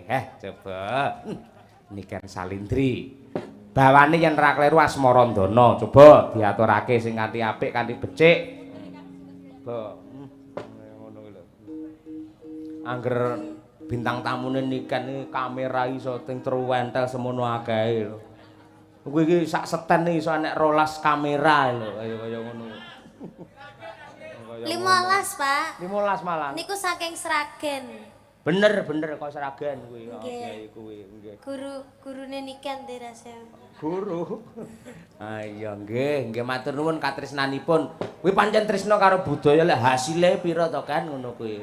Coba. Niken Salindri. Bawane yen ra kleru Asmarandana. Coba diaturake sing kanthi apik, kanthi becik. Coba. Ngono kuwi lho. Angger bintang tamune Niken iki kamera iso ting truwentel semono akehe lho. Kuwi iki sak seten iso enek 12 kamera lho, kaya ngono. 15, Pak. 15 malah. Niku saking Sragen. Bener, bener kok Sragen kuwi. Nggih, kuwi nggih. Guru gurune Niken terase. Guru. Ah iya nggih, nggih matur nuwun katresnanipun. Kuwi pancen tresna karo budaya lek hasile pira to kan ngono kuwi.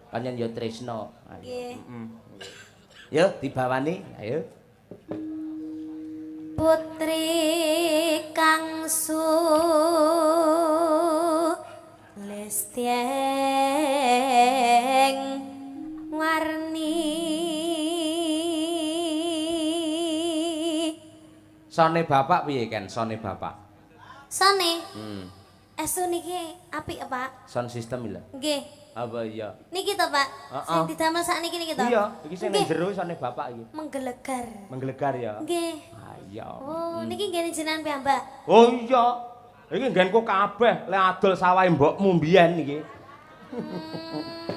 Pancen ya tresna. Nggih. Heeh. Yo dibawani, ayo. Putri kang sulistyeng warni. Sone bapak piye Ken? Sone bapak. Sone? Estu niki apik Pak. Sound system lho. Nggih. Apa iya? Niki to, Pak. Sing didamel sakniki niki to. Iya, iki sing ning jero sone bapak iki. Menggelegar. Menggelegar ya. Nggih. Ah iya. Oh, niki nggene jenengan piyambak. Oh iya. Iki nggenku kabeh lek adol sawahe mbokmu mbiyen iki.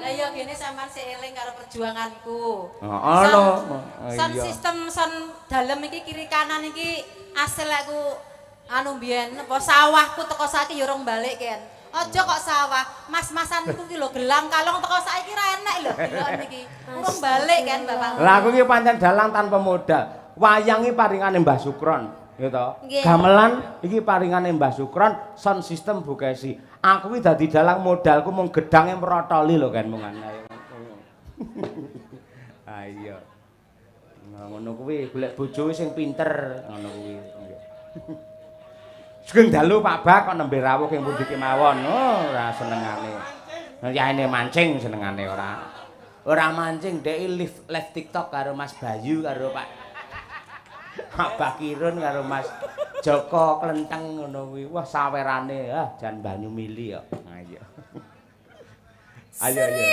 Lah iya gene sampean sik eling karo perjuanganku. Heeh lho. Sound system sound dalem iki kiri kanan iki asil aku anu mbiyen apa sawahku teko saiki ya urung balik Ken. Aja kok sawah, mas-masanku ki lho gelang kalong teko saiki ra enek lho deloken iki. Urung balik kan Bapak. Lah aku iki pancen dalang tanpa modal. Wayang iki paringane Mbah Sukron, ya to. Gamelan iki paringane Mbah Sukron, sound system Bu Kesi. Aku iki dadi dalang modalku mung gedange mrotoli lho kan mung ayo. Ayo. Ngono kuwi golek bojo sing pinter ngono kuwi. Sugeng dalu Pak Bak kok nembe rawuh ing pundi kemawon. Oh, ora senengane. Yaene mancing senengane ora. Ora mancing dhek live live TikTok karo Mas Bayu karo Pak Abah Kirun karo Mas Joko Klenteng ngono kuwi. Wah sawerane ah jan banyu mili kok. Ayo. Ayo ayo.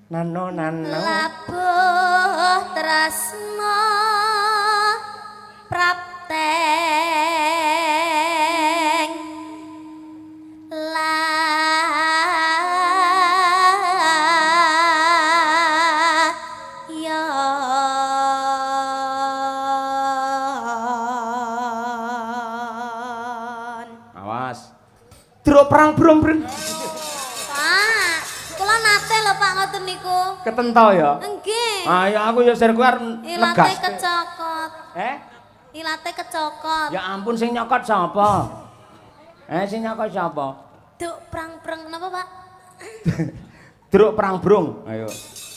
Nano nano labuh tresna prapteng layon. Awas truk perang brung brung. Niku ketento ya? Nggih. Ayo aku ya sir kuwi arep ilate negas. Kecokot. Eh? Ilate kecokot. Ya ampun sing nyokot sapa? Sing nyokot sapa? Duk prang-prang napa, Pak? Druk prang brung. Ayo.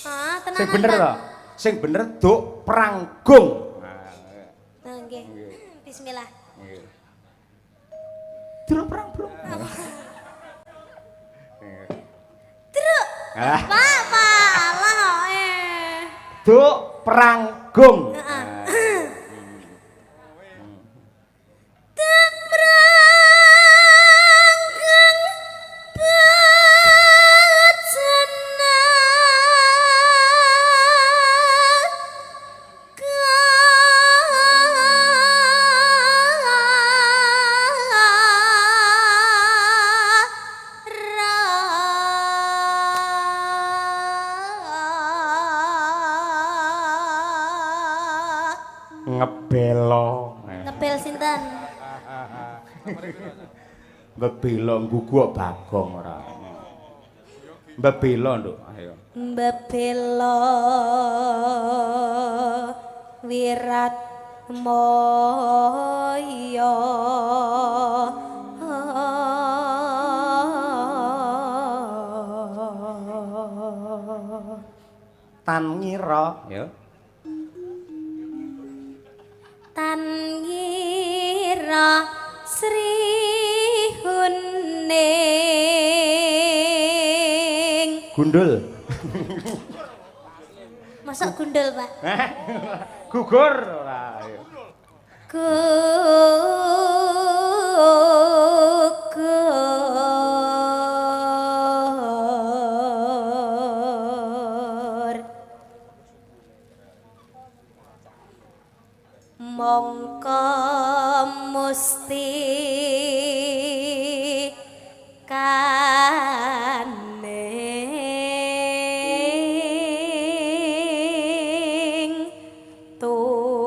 Ah, tenanan. Sing bener to? Sing bener duk prang gung. Nah, nggih. Bismillah. Nggih. Druk prang brung. Druk. Pak, Pak, Allah eh. Duk prang gung. Duk prang gung bajana Ngebelo. Ngebel sinten? Mbebelo nggugu Bagong ora. Mbebelo, Nduk. Ayo. Mbebelo wirat moyo. Tan ngira, ya. Putra Sri Huning. Gundul. Masa gundul, Pak? Gugur ora. Gugur. Mongko musti kaning Tuban.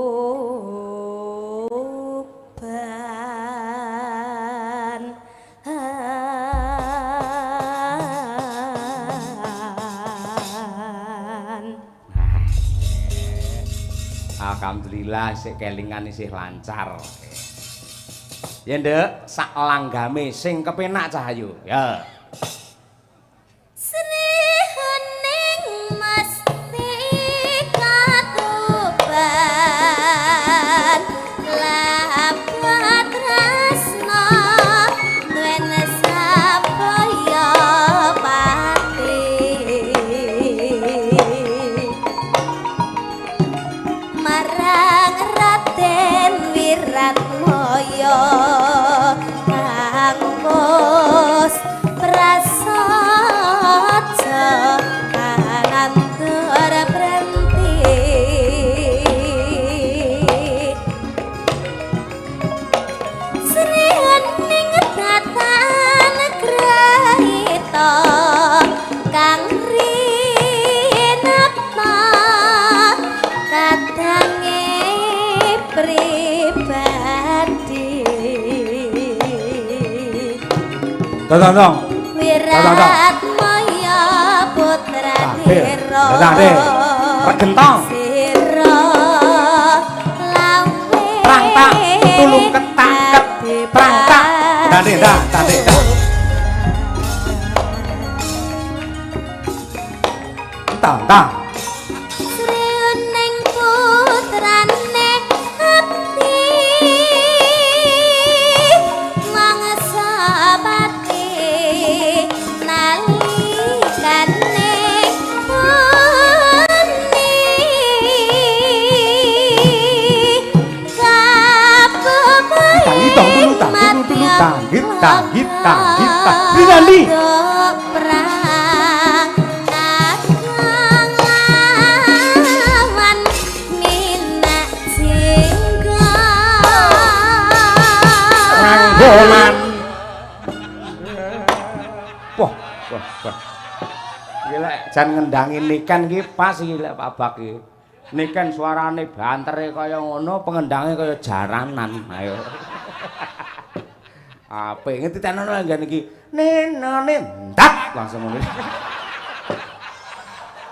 Alhamdulillah sik kelingan isih lancar. Ya nduk, sak langgame sing kepenak Cahayu. Ya. Sri Huning mesti katuban lapat tresna duwen sabaya pati marang Raden Wiratmaya kang wis prasaja kanantur brenti. Sri Huning datan grahita kang rinata kadange pribadi. Tong. Wiratmaya putra Dira. Regentong. Sira lawe. Prang tak tulung ketak ket. Prang tak. Tande dah, tande dah. Tang tang. Sri Huning putrane abdi mangsa pati nalikane puni Tang tulu tang tulu tulu tang hit tang hit tang hit tang. Rinaldi. Perang kakang lawan minak jingga. Ranggoman. Wah, wah, wah. Iki lek jan ngendangi Niken iki pas iki lek Pak Bak iki. Niken suarane bantere kaya ngono, pengendange kaya jaranan. Ayo. Apik ngerti tenono nggen iki. Nenone ndat langsung ngono.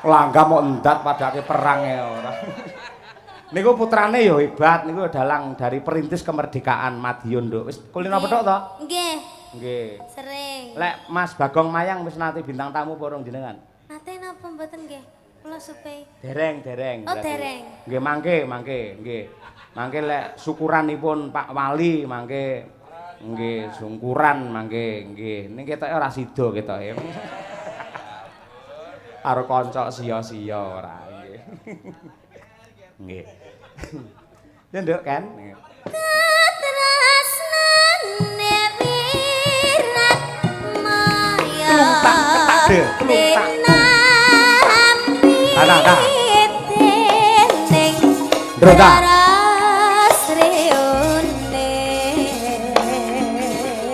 Langgam kok ndat padake perang ya ora. Niku putrane ya hebat, niku dalang dari perintis kemerdekaan Madiun, Nduk. Wis kulino petuk to? Nggih. Nggih. Sering. Lek Mas Bagong Mayang wis nate bintang tamu apa urung jenengan? Nate napa mboten nggih? Kula supe. Dereng, dereng. Oh, dereng. Nggih, mangke, mangke, nggih. Mangke lek syukuranipun Pak Wali mangke nggih sungkuran mangke nggih. Ning ketoke ora sida ketoke. Karo kanca sia-sia ora nggih. Nggih. Ya nduk kan. Katresnane Wiratmaya. Telung tak ketak de, telung tak. Tah tah. Ndro ta.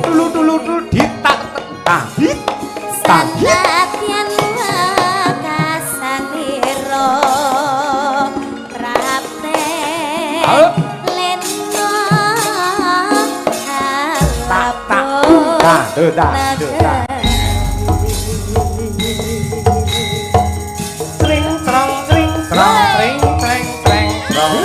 Tulu tulu tulu ditak tahit tahit. Sanadyan wekasanira prapte lena Tak tak ta do ta do ta. Tring trong tring trong tring treng treng trong.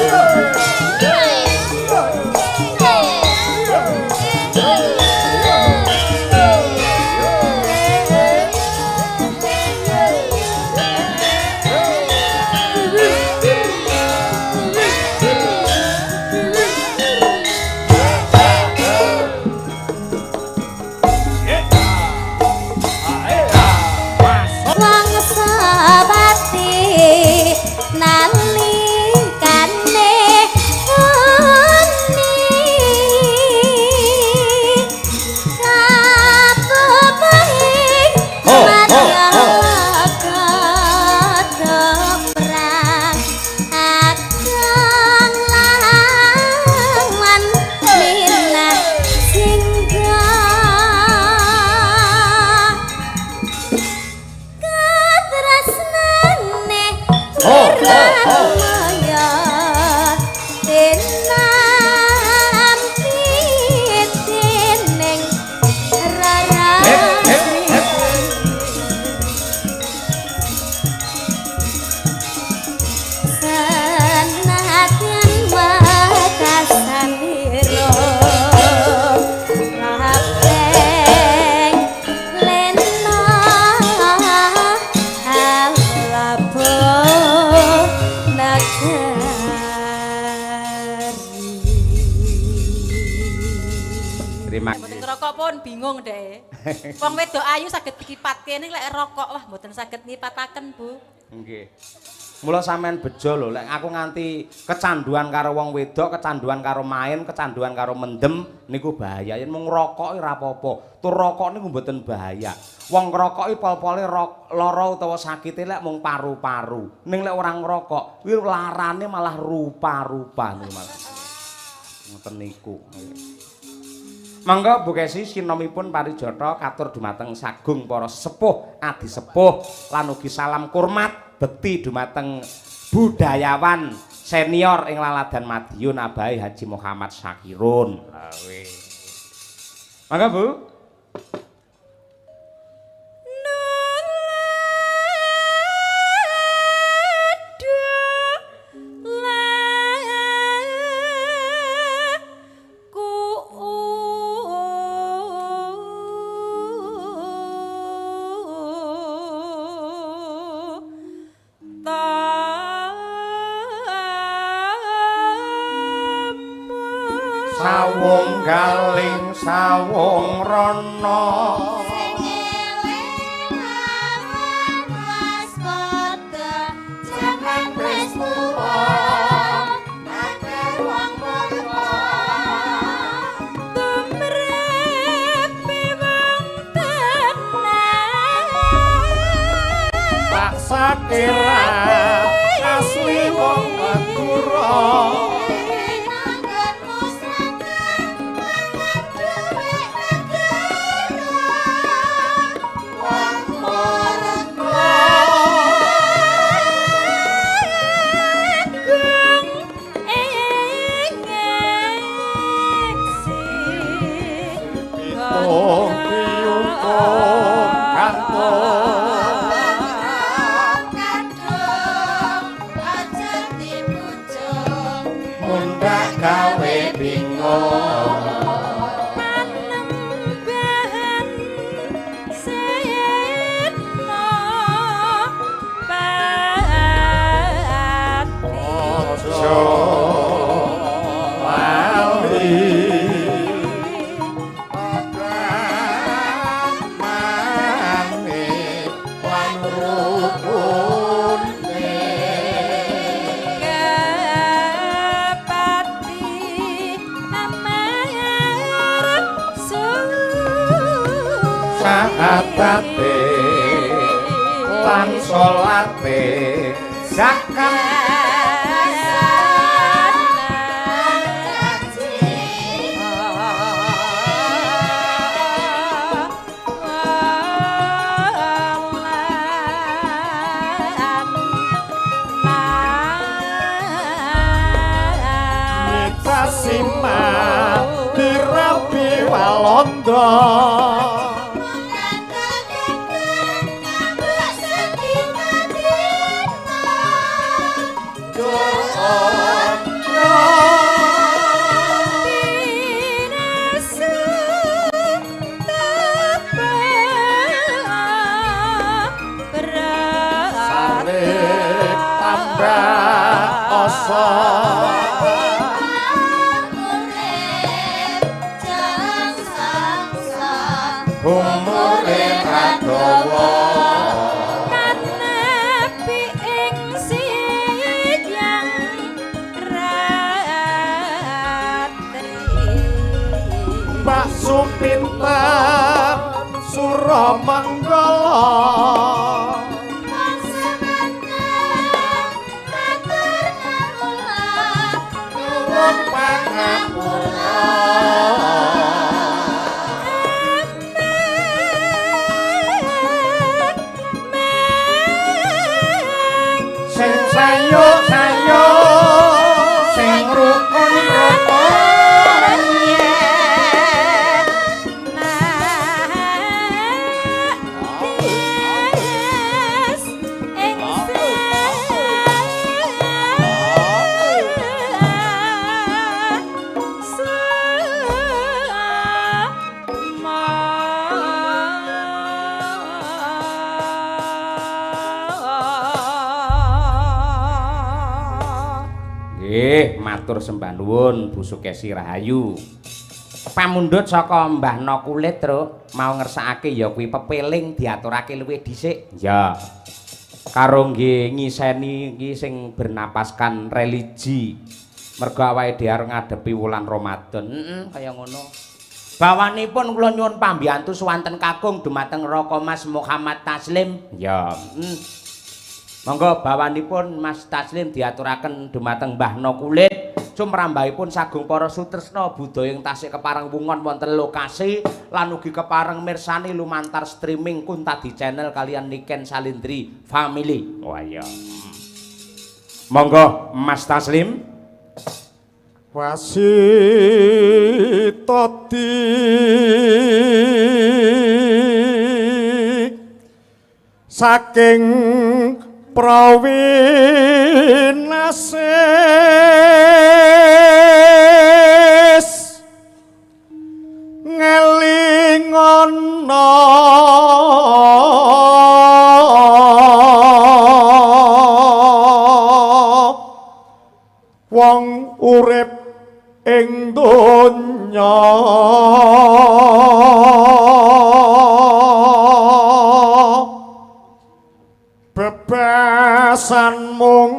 Rokok pun bingung deh. Wong wedok ayu saged dikipatke ning lek rokok wah mboten saged ngipataken, Bu. Nggih. Mula sampean bejo lho, lek aku nganti kecanduan karo wong wedok, kecanduan karo main, kecanduan karo mendem niku bahaya. Yen mung ngrokok ora apa-apa. Tur rokok niku mboten bahaya. Wong ngrokoki pol-pole lara utawa sakite lek mung paru-paru. Ning lek ora ngrokok, kuwi larane malah rupa-rupa niku malah. Ngoten niku. Monggo Bu Kesi sinomipun parijata katur dumateng sagung para sepuh adi sepuh lan ugi salam kurmat bekti dumateng budayawan senior ing Laladan Madiun Abai Haji Muhammad Syakirun. Monggo Bu. Sawung galing sawung rono sing eling aran waspada jaman wis tuwa akeh wong murka tumrepe wong tenan tak sakira asli wong Madura. Sahatate lan salate zakat Sima dirabi Walanda. Supinten Suramanggala nuwun pangapura. Sing sayo-sayo sing rukun-rukun matur sembah nuwun Bu Sukesi Rahayu. Pamundhut saka Mbah No Kulit, Truk, mau ngersakake ya kuwi pepeling diaturake luwih dhisik. Ya. Karo nggih ngiseni iki sing bernapaskan religi. Mergo awake dhewe arep ngadepi wulan Ramadan. Heeh, kaya ngono. Bawanipun kula nyuwun pambiyantu suwanten kakung dumateng Raka Mas Muhammad Taslim. Ya. Monggo bawanipun Mas Taslim diaturaken dumateng Mbah No Kulit. Sumrambahipun sagung para sutresna budaya ing tasih kepareng wungon wonten lokasi lan ugi kepareng mirsani lumantar streaming Kuntadi Channel kalian Niken Salindri Family. Wah iya. Monggo Mas Taslim. Wasitati saking prawinasis ngelingono wong urip ing donya bebasan mung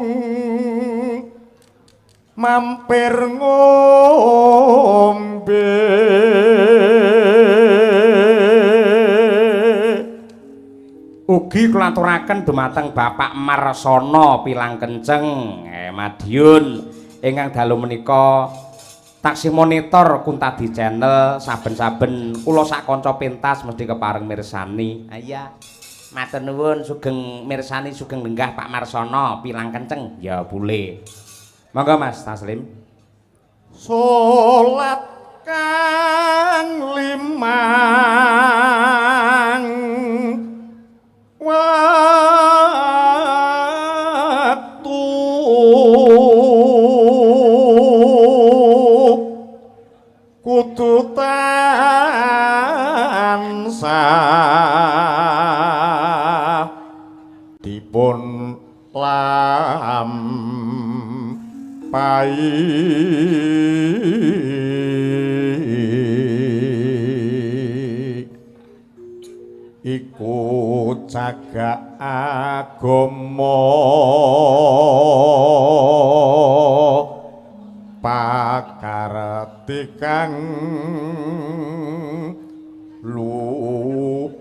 mampir ngombe. Ugi kula aturaken dumateng Bapak Marsono Pilang Kenceng Madiun ingkang dalu menika taksih monitor Kuntadi Channel saben-saben kula sak kanca pentas mesti kepareng mirsani. Iya. Matur nuwun sugeng mirsani sugeng lenggah Pak Marsono Pilang Kenceng. Ya boleh. Monggo Mas Taslim. Salat kang limang waktu kudu tansah dipun lampahi. Iku cagak agama pakarti kang luhur.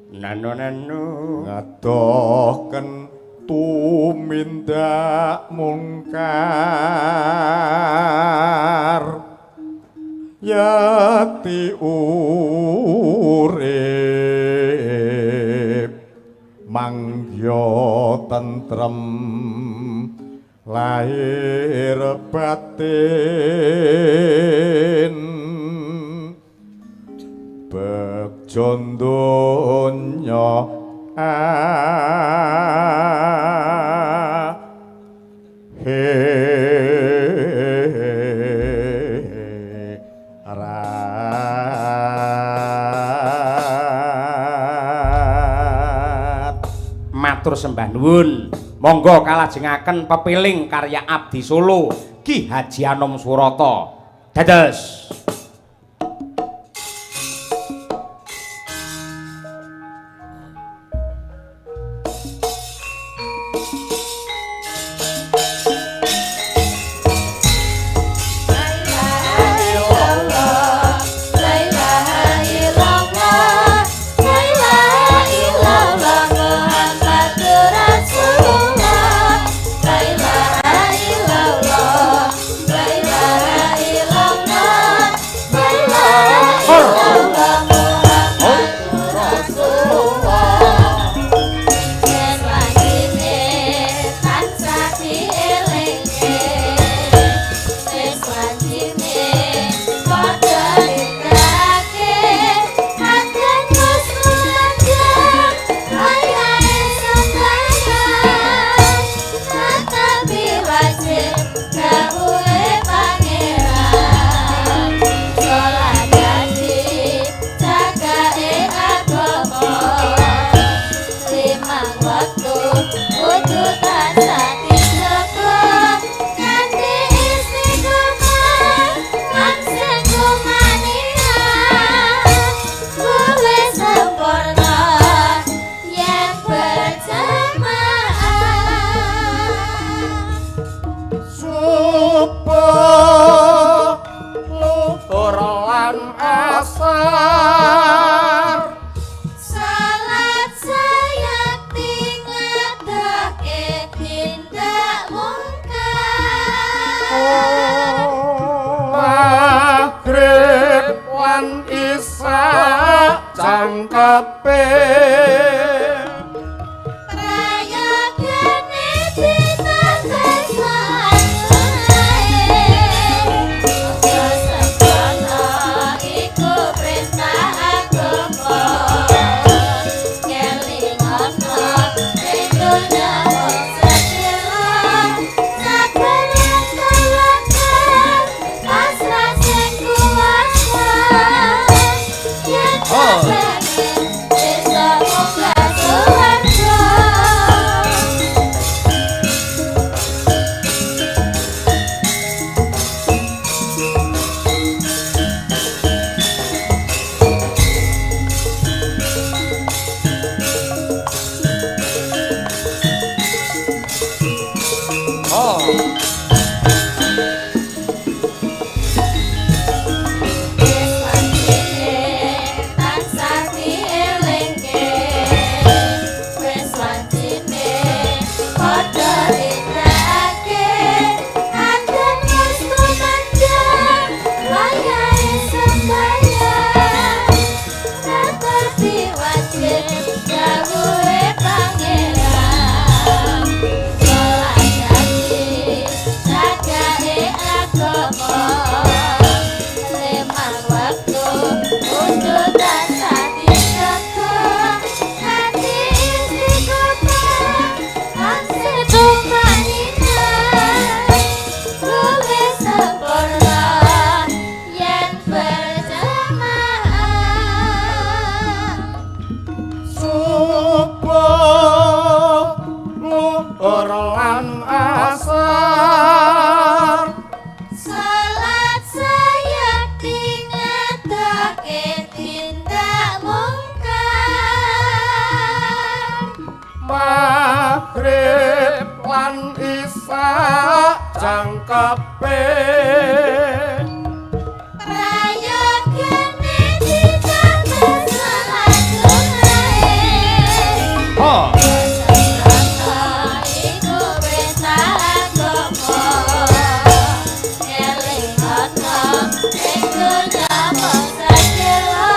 Nano nano ngadohken tumindak mungkar yati urip mangya tentrem lahir batin begja donya akhirat. Matur sembah nuwun. Monggo kalajengaken pepiling karya Abdi Solo Ki Haji Anom Surata. Dados. La ilaha illallah, la ilaha illallah. asar. Salat sayakti ngadake tindak mungkar. Maghrib lan isya jangkepe. Prayogane ditates ae. Aja sembrono iku perintah agama. Kelingono ing donya wong sedelo. Sabar lan tawakal pasrah sing kuwasa. Yen kepengen besok munggah suwarga. Oh. Wis wancine tansah dielingke. Wis wancine padha nindakake. Adan wis tumandang wayahe sembayang. Netepi wajib dawuhe Pangeran. Salat dadi jagake agama. Limang waktu kudu tansah dijaga. Hati istiqomah tansah tumaninah. Luwih sempurna yen berjamaah. Subuh luhur lan asar. Salat sayakti ngadake tindak mungkar. Maghrib lan isya jangkepe. Prayogane ditates salat sunnahe. Oh. Sembrono iku perintah agama. Elingono ing donya wong sedelo.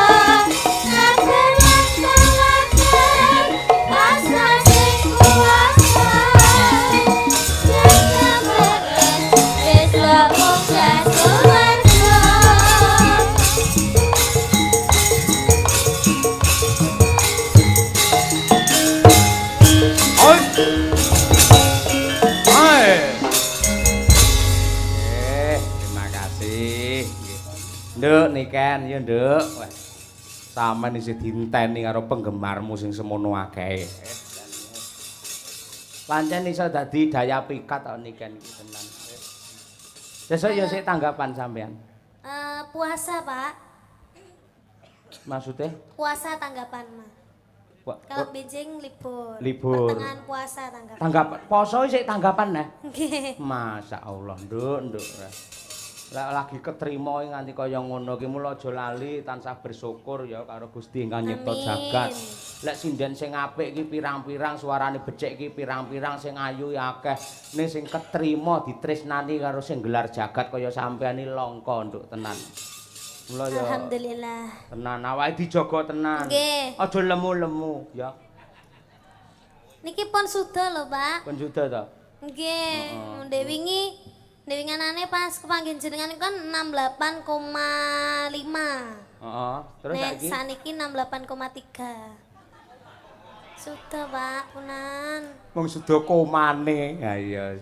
Sabar lan tawakal pasrah sing kuwasa. Yen kepengen besok munggah suwarga. Oi. Hai. Terima kasih. Nduk Niken, ya Nduk. Wah. Sampeyan isih dienteni karo penggemarmu sing semono akeh. Pancen iso dadi daya pikat kok Niken iki tenan. Sesuk ya sik tanggapan sampean. Puasa, Pak. Maksudnya? Puasa tanggapan, Mas. Kalau benjing libur. Libur. Pertengahan puasa tanggapan. Tanggapan poso sik tanggapan neh. Nggih. Masya Allah, Nduk, Nduk. Lek lagi ketrima nganti kaya ngono ki mula aja lali tansah bersyukur ya karo Gusti ingkang nyipta jagat. Lek sinden sing apik ki pirang-pirang suarane becik ki pirang-pirang sing ayu ya akeh. Ning sing ketrima ditresnani karo sing gelar jagat kaya sampean iki langka, Nduk, tenan. Mula ya Alhamdulillah. Tenan awake dijaga tenan. Nggih. Aja lemu-lemu ya. Niki pun suda lho, Pak. Pun suda ta? Nggih, ndek wingi ndek winganane pas kepanggih jenengan iku kan 68,5. Heeh, terus Nek saiki saniki 68,3. Sudah, Pak, punan. Wong suda komane. Ha iya.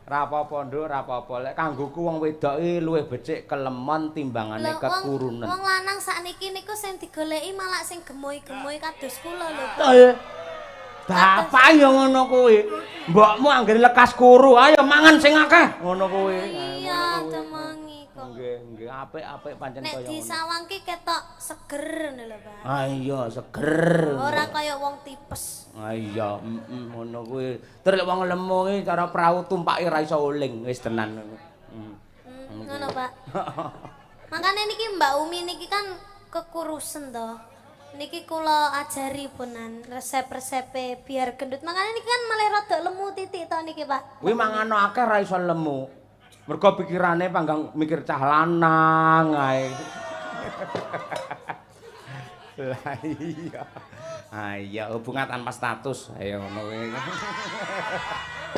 Ra apa-apa, Nduk, ra apa-apa. Lek kanggoku wong wedok iki luwih becik kelemon timbangane Lho, wong kekurunen. wong lanang sakniki niku sing digoleki malah sing gemoy-gemoy kados kula lho, Pak. Bapak ya ngono kuwi. Mbokmu anggere lekas kuru, ayo mangan sing akeh. Ngono kuwi. Iya, temengi kok. Nggih, nggih, apik-apik pancen Nek kaya ngono. disawang ki ketok seger ngono lho, Pak. Ah iya, seger. Ora kaya wong tipes. Ah iya, ngono kuwi. Terus lek wong lemu ki cara prau tumpake ra iso uling, wis tenan. Ngono, Pak. Makane niki Mbak Umi niki kan kekurusen to. Niki kula ajari punan resep-resepe biar gendut. Makane niki kan malah rada lemu titik to niki, Pak. Kuwi mangano akeh ra iso lemu. Mergo pikirane panggang mikir cah lanang ae. Lah iya. Ah iya, hubungan tanpa status. Ayo ngono kuwi.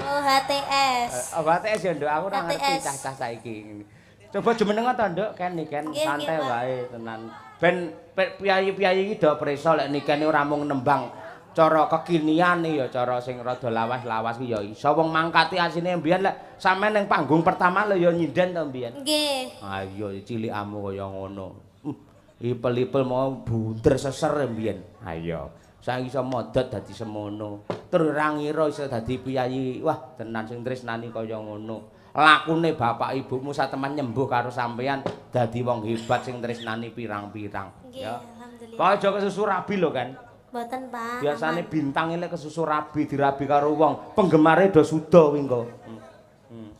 Oh, HTS. Oh, HTS ya, Nduk. Aku ora ngerti cah-cah saiki. Coba jumeneng to, Nduk, ken niken santai wae tenan. Ben piyayi-piyayi iki do preso lek nikene ora mung nembang cara kekinian ya cara sing rada lawas-lawas ki ya iso. Wong mangkati asine mbiyen lek sampean ning panggung pertama lho ya nyinden to mbiyen. Nggih. Ah iya cilikamu kaya ngono. Ipel-ipel mau bunder seser mbiyen. Ha iya. Saiki iso modot dadi semono. Terus ora ngira iso dadi piyayi. Wah, tenan sing tresnani kaya ngono. Lakune bapak ibumu sateman nyembuh karo sampeyan dadi wong hebat sing tresnani pirang-pirang. Nggih, alhamdulillah. Kok aja kesusu rabi lho kan. Mboten, Pak. Biasane bintang lek kesusu rabi dirabi karo wong, penggemare do suda kuwi engko.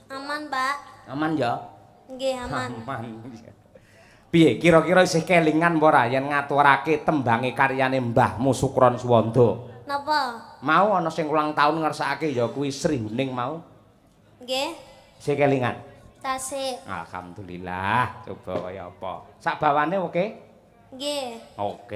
Aman, Pak. Aman ya? Nggih, aman. Aman. Piye kira-kira isih kelingan apa ora yen ngaturake tembange karyane Mbahmu Sukron Suwanda? Napa? Mau ana sing ulang tahun ngersakake ya kuwi Sri Huning mau. Nggih. Isih kelingan? Tasik. Alhamdulillah, coba kaya apa. Sak bawane oke? Nggih. Oke.